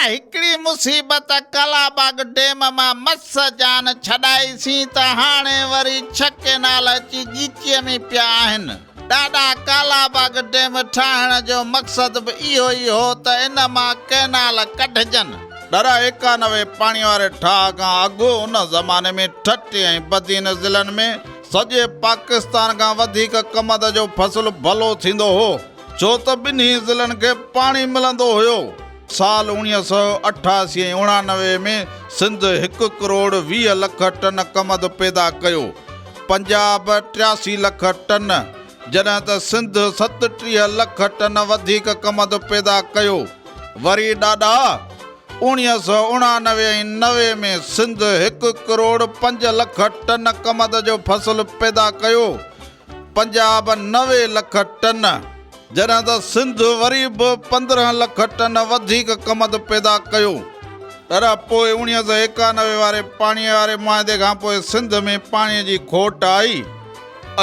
هڪڙي مصيبت ڪالاباغ ڊيم مان مس جان ڇڏائيسين ته هاڻي وري ڇهه ڪينال اچي ڳيچيء ۾ پيا آهن. ڏاڏا ڪالاباغ ڊيم ٺاهڻ جو مقصد به اهو ئي هو ته ان مان ڪئنال ڪڍجن. ڏاڏا 91 پاڻي واري ٺاهه کان اڳ ان زماني ۾ ٺٽي ۽ بدين ضلعن ۾ سڄي پاڪستان کان وڌيڪ ڪمند جو فصل ڀلو ٿيندو هو، ڇو ته ٻنهي ضلعن کي پاڻي ملندو هيو. سال 1988 ۽ 89 ۾ سنڌ هڪ ڪروڙ 20 لک ٽن ڪمند پيدا ڪيو، پنجاب 83 لک ٽن، جڏهن ته سنڌ 37 لک ٽن وڌيڪ ڪمند پيدا ڪيو. وري ڏاڏا 1989 ۽ 90 ۾ سنڌ هڪ ڪروڙ 5 لک ٽن ڪمند جو فصل پيدا ڪيو، پنجاب 90 لک ٽن، جڏهن ته سنڌ وري به 15 لک ٽن وڌيڪ ڪمند پيدا ڪيو. ڏاڏا پوء 1991 واري پاڻي واري معاهدي کان پوء سنڌ ۾ پاڻي جي کوٽ آئي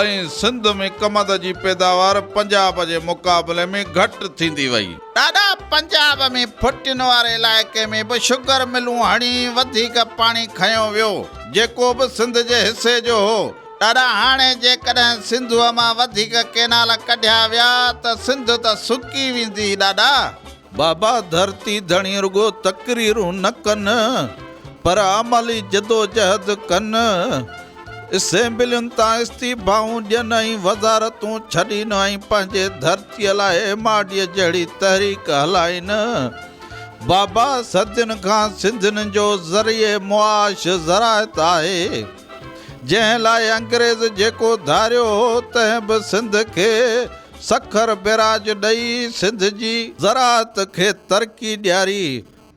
۽ سنڌ ۾ ڪمند جي پيداوار پنجاب جي مقابلي ۾ گهٽ ٿيندي وئي. ڏاڏا پنجاب ۾ ڦٽين واري علائقي ۾ به شگر ملون هڻي وڌيڪ پاڻي کنيو ويو، جيڪو به سنڌ جي حصي جو هو. ڏاڏا هاڻي جيڪڏهن سنڌوء مان وڌيڪ ڪينال ڪڍيا ويا ته سنڌ ته سڪي ويندي ڏاڏا. بابا ڌرتي ڌڻي رڳو تقريرون نه ڪن پر عملي جدوجهد ڪن، اسيمبلين تان استعيفائون ڏين ۽ وزارتون ڇڏين ۽ پنهنجي ڌرتيء لاء ايم آر ڊي جهڙي تحريڪ هلائين. بابا صدين کان سنڌين جو ذريعي معاش زراعت آهي. جنهن لاء انگريز جيڪو ڌاريو هو تنهن به سنڌ کي سکر بئراج ڏئي سنڌ جي زراعت کي ترقي ڏياري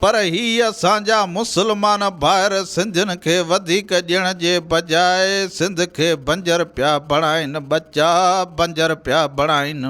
پر هي اسان جا مسلمان ڀائر سنڌين کي وڌيڪ ڏيڻ جي بجاء سنڌ کي بنجر پيا بڻائين ٻچا بنجر پيا بڻائين.